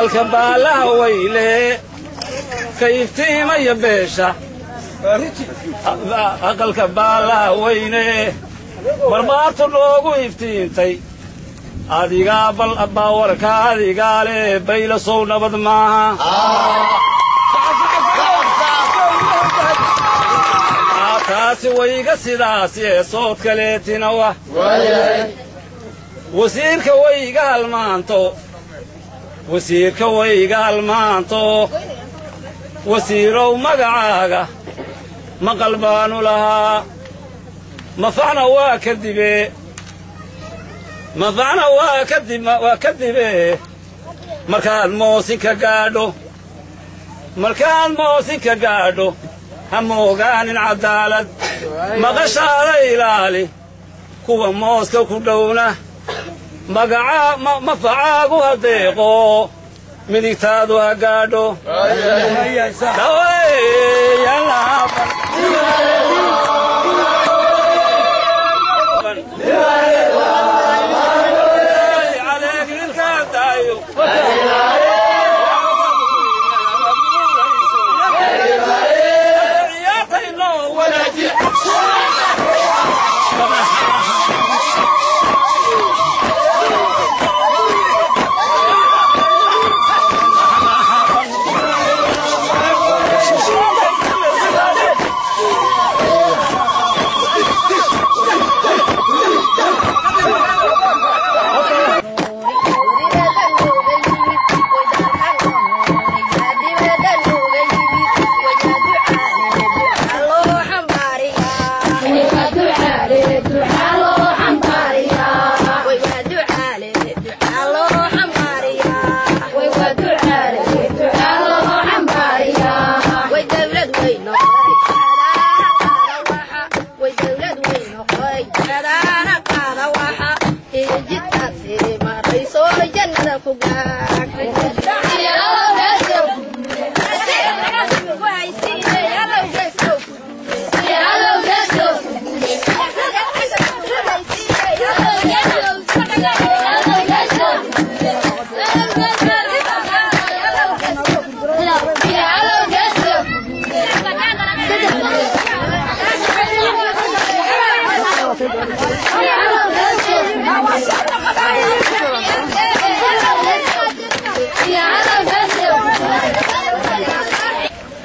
Aqalka baalaha weyle ka iftiimaya beesha, aqalka baalaha weyne barbaartu noogu iftiintay, adigaa bal baawarka adigaa leh, Baylasow nabad maaha? Taasi wayga sidaasi ee sood kaleetina wa wasiirka wayga halmaanto, wasiirka wayga halmaanto. Wasiirow, magacaaga maqal baanu lahaa, mafacna waa kadibe, mafacna waa kadib, waa kadibe. Markaad moosinka gaadho, markaad moosinka gaadho, ha moogaanin cadaalad, maqashaada ilaali, kuwa mooska ku dhowna magacaa mafacaagu ha deeqo, midigtaadu ha gaadho.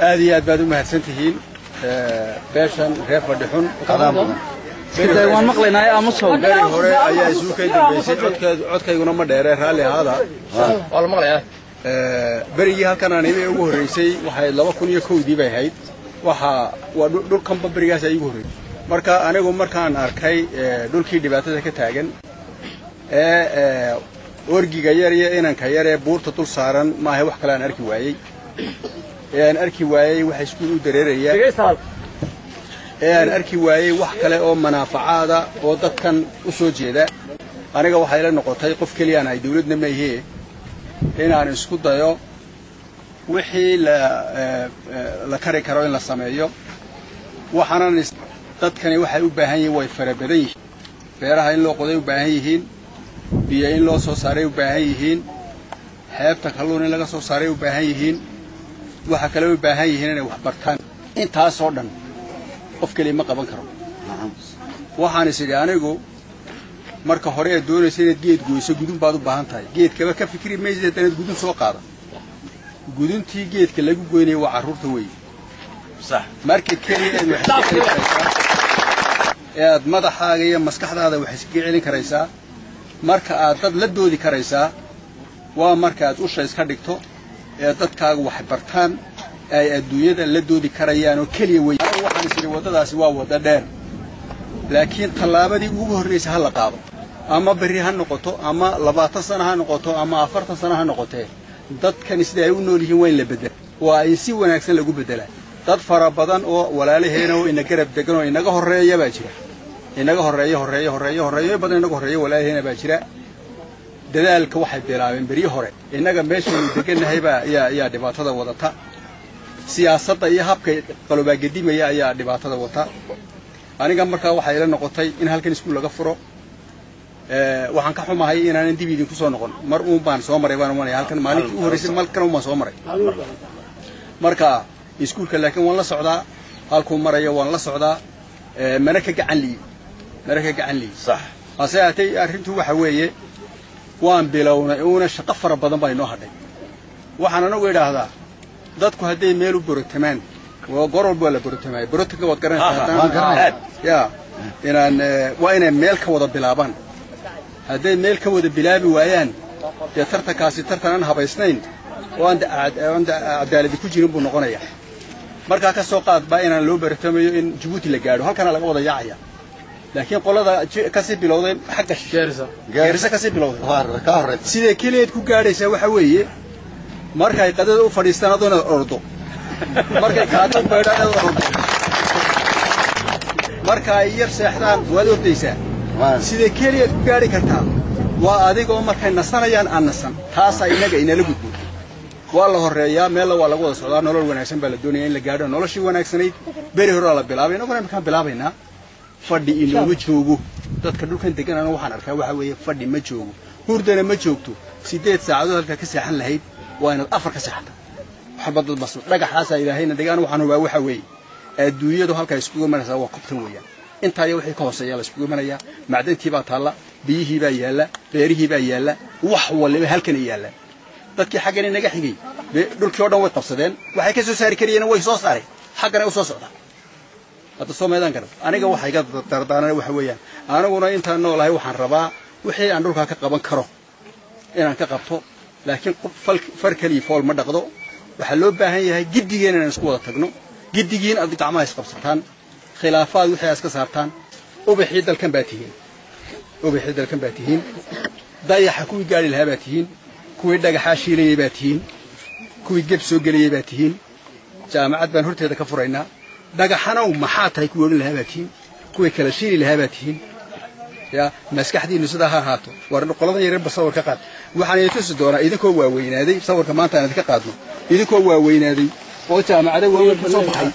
Aad iyo aad baad u mahadsan tihiin beeshan reer Fadhixun. Waan maqlaynaa aamusow. Beri hore ayaa isugu kay dambaysay, codkeedu codkayguna ma dheere, raalli ahaada. Waa la maqlayaa. Berigii halkan aan imi ugu horreysay waxay 2001dii bay ahayd. Waxa waa dhulkanba berigaas ay igu horreysay. Marka anigu markaan arkay dhulkii dhibaatada ka taagan ee orgiga yar iyo inanka yar ee buurta dul saaran maaha wax kale aan arki waayey, ee aan arki waayey waxa iskuul u dareeraya, ee aan arki waayey wax kale oo manaafacaada oo dadkan u soo jeeda, aniga waxay la noqotay qof keliyaan ahay, dawladna maihee, inaan isku dayo wixii la kari karo in la sameeyo. Waxaanan dadkani waxay u baahan yihiin way fara badan yihiin. Beeraha in loo qoday u baahan yihiin, biyo in loo soo saaray u baahan yihiin, xeebta kalluun in laga soo saaray u baahan yihiin, waxa kale u baahan yihiin inay wax bartaan. Intaasoo dhan qof keliya ma qaban karo. Waxaan is idhi anigu, marka hore aad doonaysa inaad geed goyso, gudun baad u baahan tahay. Geedkaba ka fikri maysid haddanaad gudun soo qaada. Guduntii geedka lagu goynaya waa carruurta weeye. Marka keliya aad wax iska celin karaysaa ee aad madaxaaga iyo maskaxdaada wax iskaga celin karaysaa, marka aad dad la doodi karaysaa, waa marka aad usha iska dhigto ee dadkaagu wax bartaan, ay adduunyada la doodi karayaan oo keliya wey. Anigu waxaan is idhi waddadaasi waa waddo dheer, laakiin tallaabadii ugu horraysa ha la qaado, ama berri ha noqoto, ama 20 sano ha noqoto, ama 40 sano ha noqotee, dadkani sida ay u nool yihiin waa in la beddela, waa in si wanaagsan lagu beddelaa. Dad fara badan oo walaalaheena oo ina garab degan oo inaga horreeya baa jira, inaga horreeya, horreeya, horreeya, horreeyo badan inaga horreeya, walaalaheena baa jira. Dadaalka waxay bilaabeen beryo hore. Innaga meeshaynu degannahay baa ayaa dhibaatada wadata, siyaasadda iyo habka qalobaagedimaya ayaa dhibaatada wata. Aniga markaa waxay ila noqotay in halkan iskuul laga furo. Waxaan ka xumahay inaanan dib idinku soo noqon. Mar uun baan soo maray baan umanaya halkan maalintii u horreysay, malkan uun baan soo maray. Marka iskuulka laakiin waan la socdaa, halkuu marayo waan la socdaa, mana ka gacan liyi, mana ka gacan liyi. Sax. Hase ahaatee arrintu waxa weeye, waan bilownay uuna, shaqo fara badan baa inoo hadhay. Waxaan anagu idhaahdaa, dadku hadday meel u borotamaan, waa goor walba waa la borotamaya. Borotanka waad garanaysaa ya, inaan waa inay meel ka wada bilaabaan. Hadday meel ka wada bilaabi waayaan, dee tartankaasi tartan aan habaysnayn oo aan cadaaladi ku jirin buu noqonayaa. Markaa ka soo qaad baa inaan loo baratamayo in Jabuuti la gaadho, halkana laga wada yaacaya. Laakiin qolada kasii bilowday xagga Gaarisa kasii bilowday, siday keliyeed ku gaadhaysaa waxa weeye, markay qadada u fadhiistaan adoo inaad ordo, markay kaata baydhaan inaad ordo, marka ay yar seexdaan waad ordaysaa. Siday keliyaad ku gaadhi kartaa waa adigoo markay nasanayaan aan nasan. Taasaa innaga inala gudbo. Waa la horreeyaa, meella waa lagu wada socdaa. Nolol wanaagsan baa la doonaya in la gaadho. Noloshii wanaagsanayd beri horaa la bilaabay, innaguna iminkaan bilaabaynaa. Fadhi inooma joogo. Dadka dhulkan deganana waxaan arkaa waxa weeye, fadhi ma joogo, hurdana ma joogto. 8 saacadood halkaa ka seexan lahayd waa inaad 4 ka seexata. Waxba dad bas dhagaxaasaa ilaahayna degaan. Waxaan hubaa waxa weeye, adduunyadu halkaa iskugu imanaysaa waa kobtan weeyaan. Intaa iyo wixii ka hooseeya la iskugu imanayaa. Macdantii baa taalla, biyihii baa yaalla, beerihii baa yaalla, wax waliba halkanay yaallaan. Dadkii xaggan inaga xigay dhulkii oo dhan way qabsadeen, waxay ka soo saari karayeen way soo saareen, xaggana u soo socdaa hadda. Soo meedaan garan. Aniga waxa iga dardaarana waxa weeyaan, aniguna intaan noolahay waxaan rabaa wixii aan dhulkaa ka qaban karo inaan ka qabto. Laakiin far kaliya fool ma dhaqdo. Waxaa loo baahan yahay giddigeen inaan isku wada tagno, giddigiin aad gacmaha isqabsataan, khilaafaad wixii aad iska saartaan. Ubaxii dalkan baa tihiin, ubaxii dalkan baa tihiin, dayaxa kuwii gaari lahaa baa tihiin, kuwii dhagaxaa shiilayay baa tihiin, kuwii geb soo gelayay baa tihiin. Jaamacad baan horteeda ka furaynaa. Dhagaxanow maxaa tahay kuwii odhan lahaa baa tihiin, kuwii kala shiili lahaa baa tihiin. Ya maskaxdiinnu sidaa ha ahaato. War qoladan yaryarba sawir ka qaad. Waxaan idin tusi doonaa idinkoo waaweynaaday. Sawirka maanta aan idinka qaadno idinkoo waaweynaaday oo jaamacada waaweyn ka soo baxay,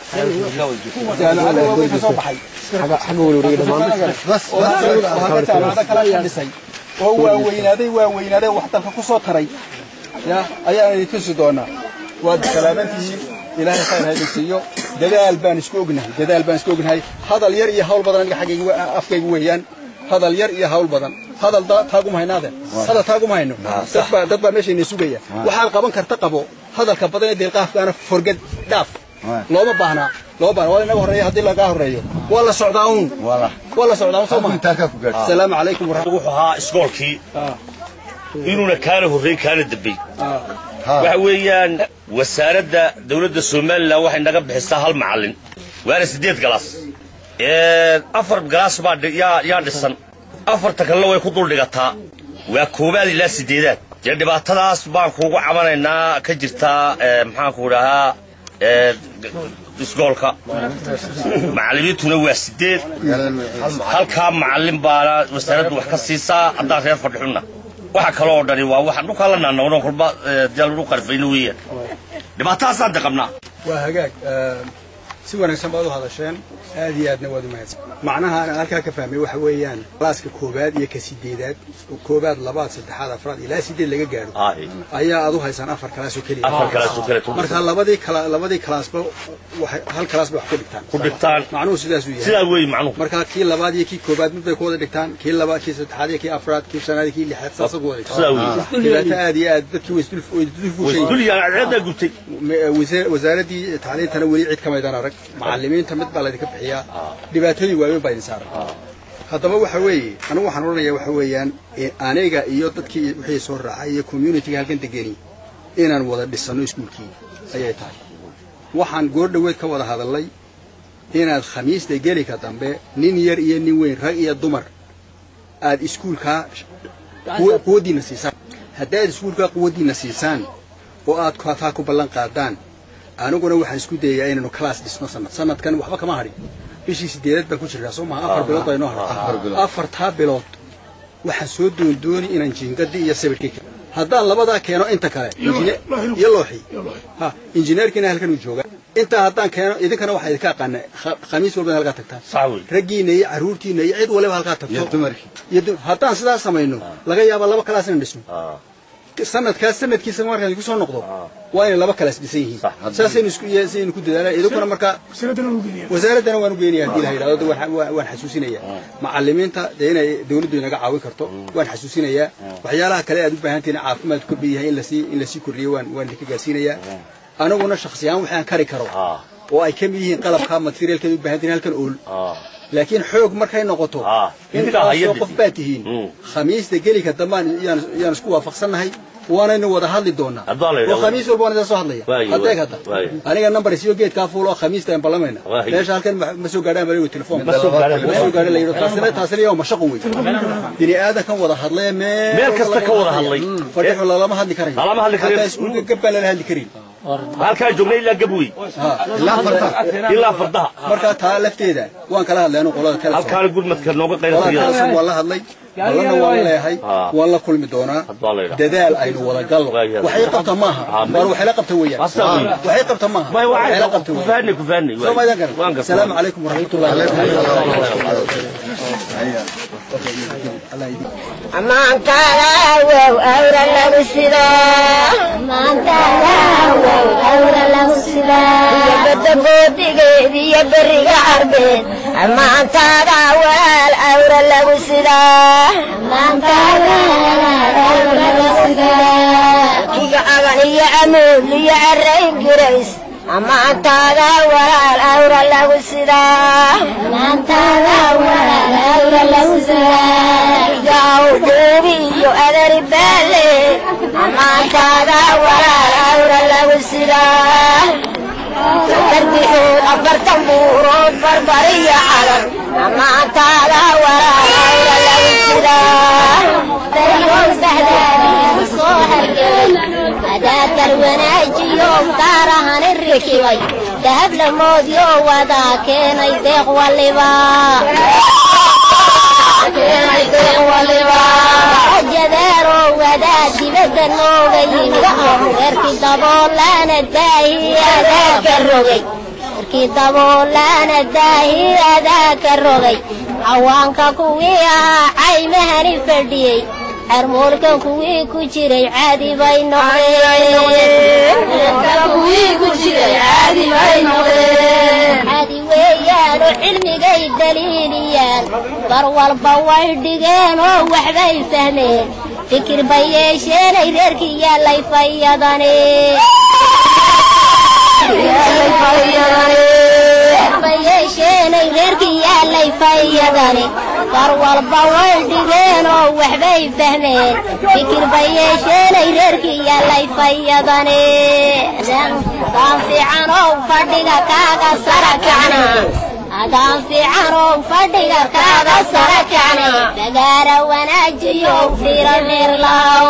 jaamacada waaweyn ka soo baxay oo hadda jaamacado kale ka dhisay oo waaweynaaday, waaweynaaday, wax dalka ku soo taray ya ayaan idin tusi doonaa. Waad salaamantihiin, ilaahay khayr ha idin siiyo. Dadaal baan isku ognahay, dadaal baan isku ognahay. Hadal yar iyo hawl badan aniga xaggayga afkayga weeyaan. Hadal yar iyo hawl badan. Hadal taaguma haynaade, hadal taaguma hayno. Dad baa meesha ina sugaya. Waxaad qaban karta qabo. Hadalka badan ee deelqaafkaana forgad dhaaf, looma baahnaa, looma baahna. Waa inaga horreeya. Haddii lagaa horreeyo waa la socdaa uun, waa la socdaa uun. Soo maha? Asalaamu calaykum. Wuxuu ahaa iskoolkii inuuna kaana horreyn kaana dambey. Waxa weeyaan, wasaaradda dawladda Somaliland waxay naga bixisaa hal macallin, waana 8 galaas. 4 galaas baa yaa dhisan, 4-ta kalena way ku dul dhigataa, waa koowaad ilaa siddeedaad. Dee dhibaatadaas baan kuugu cabanaynaa ka jirtaa. Maxaanku dhahaa, iskoolka macallimiintuna waa 8, halkaa macallin baana wasaaraddu wax ka siisaa. Haddaan reer fadhixunna, waxa kale oo dhani waa waxa dhulkaa la naanawno kolba dee lagu qarfayno weeyaan. Dhibaatadaasaan de qabnaa. Waa hagaag, si wanaagsan baad u hadasheen, aad iyo aadna waad u mahadsan. Macnaha aan halkaa ka fahmay waxa weeyaan, galaaska koowaad iyo ka sideedaad, koowaad, labaad, saddexaad, afraad ilaa sideed laga gaadho ayaa aad u haysaan 4 kalaas oo keliya. 4 kalaas oo keliya. Marka labadii kalaasba waxay hal kalaas bay wax ku dhigtaan. Ku dhigtaan. Macnuhu sidaasuu yahay. Sidaa weey macnuhu. Marka kii labaad iyo kii koowaad mid bay ku wada dhigtaan, kii labaad, kii saddexaad iyo kii afraad, kii shanaad iyo kii lixaad saasay ku wada dhigtaan. Sidaa weey. Dhibaato aad iyo aad dadkii way isdul fuushay. Dul yaa cadceeddaa gubtay. Wasaaraddii tacliintana weli cid kamaydaan arag. Macallimiinta mid baa laydinka bixiyaa. Dhibaatooyin waaweyn baa idin saaran. Haddaba waxa weeye, anigu waxaan odhanayaa waxa weeyaan, aniga iyo dadkii wixii soo raacay iyo communityga halkan degeni inaan wada dhisano iskuulkii ayay tahay. Waxaan goor dhoweed ka wada hadalnay inaad Khamiista gelika dambe nin yar iyo nin weyn, rag iyo dumar, aad iskuulkaa quwaddiina siisaan. Haddaad iskuulkaa quwaddiina siisaan oo aad taa ku ballan qaadaan, aniguna waxaan isku dayayaa inaynu class dhisno sanad. Sanadkan waxba kama hadhin, bishii sideedaad baan ku jirnaa, soo maha? 4 bilood baa inoo hadhay. 4-taa bilood waxaan soo doondooni inaan jiingadii iyo sawirkii haddaan labadaa keeno, inta kale iyo looxii ha injineerkiina halkan uu joogaa. Intaa haddaan keeno idinkana waxaa idinka aqaana khamiis walba halkaa tagtaan, raggiina iyo carruurtiina iyo cid waliba halkaa tagto. Haddaan sidaas samayno laga yaaba 2 kalaas inaan dhisno sanadkaas, sanadkiisa markaan idinku soo noqdo waa inay 2 kalaas dhisan yihiin. Saasaynu isku saynu ku dadaalaa idinkuna marka wasaaraddana waan u geenaya haddii la yidhahdo. Waan xasuusinayaa macallimiinta dee inay dawladdu inaga caawin karto, waan xasuusinayaa waxyaalaha kale aad u baahan tihiin, caafimaadku ka yahay in lasii kordhiyo waan idinka gaarsiinayaa. Aniguna shakhsi ahaan waxaan kari karo oo ay ka mid yihiin qalabka materialkeed u baahan tihiin halkan ool, laakiin xoog markay noqoto intaasoo qof baa tihiin. Khamiista gelika dambaan yaan isku waafaqsannahay, waanaynu wada hadli doonaa oo khamiis walba waan idin soo hadlaya. Hadeeg hadda aniga nambar isiyo geedkaa fuul oo khamiista aan ballamayna meesha halkan ma soo gaadhaan baligu telefoon ma soo gaadhaan la yidho. Taasina yaa mashaqo wey bini aadankan wada hadlay meel kasta ka wada hadlay fadhixu lalama hadli karayo, hataa iskuulka gab baan lala hadli karin. Halkaa joognay ilaa gabwey ilaa fardaha. Marka taa lafteeda waan kala hadlay anu qolada kale halkaana gurmadka nooga qayb waan la hadlay, ballana waan leeyahay, waan la kulmi doonaa. Dadaal aynu wada gallo, waxay qabta maaha waar waxay la qabta weeyaan, waxay qabta maaha waxay la qabta weeyaan. Soo ma idan garan. Salaamu calaykum waraxmatullahi. Ammaantaada wow awra lagu sidaa, ammaantaada wow awra lagu sidaa, iyo badda boodigeed iyo beriga carbeed, ammaantaada walaal awra lagu sidaa, ammaantaada walaal awra lagu sidaa, kiga cagan iyo camuul iyo carra ingiriis, ammaantaada walaal awra lagu sidaa, ammaantaada walaal awra lagu sidaa, duubi iyo adari baale, ammaantaada walaal awra lagu sidaa, dartixood 40 buurood barbariya calan, ammaantaada walaal awra lagu sidaa, soo hargelay adaadar wanaajiyo daarahani rikibay dahab lamoodyo wadaa keenay deeq waliba jadeero wadaa dibadda nooga yimid, reerkii daboolaana daahi adaa ka rogay, reerkii daboolaana daahi adaa ka rogay, cawaanka kuwii ahaa caymahani fadhiyey, xermuulkan kuwii ku jiray caadi bay noqdeen, caadi weeyaanoo cilmigay daliiliyaan, bar walba way dhigeen oo waxbay fahmeen, fikir bay yeesheenay reerkii yaallay fayadani bay yeesheenay reerkii yaallay fayadani, bar walba way dhigeen oo waxbay fahmeen, fikir bay yeesheenay reerkii yaallay fayadani. Adaan fiicanow fadhiga kaaga sara kacna, adaan fiicanow fadhiga kaaga sara kacna, bagaara wanaajiyow fira dheerlaw,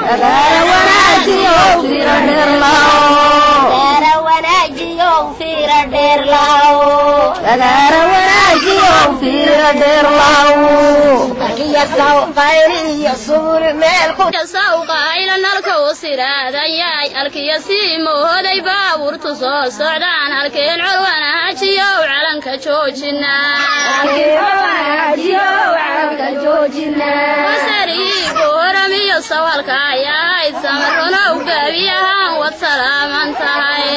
bagaara wanaajiyow fira dheerlaw, bagaara wanaajiyow fira dheerlaw, bagaara wanaajiyow fira dheerlaw. Sawqayla nalka u siraadan yahay alkiya sii moohoday baabuurtu soo socdaan, halkeen col wanaajiyow calanka joojinaa, booramiyo sawalka ayahayd samaronow gaabiyahaan wad salaaman tahay,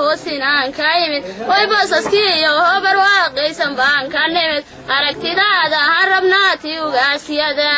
hoosinaan ka yimid way boosaskii iyo hobar waaqaysan baan ka nimid, aragtidaada han rabnaa ti ugaasyada.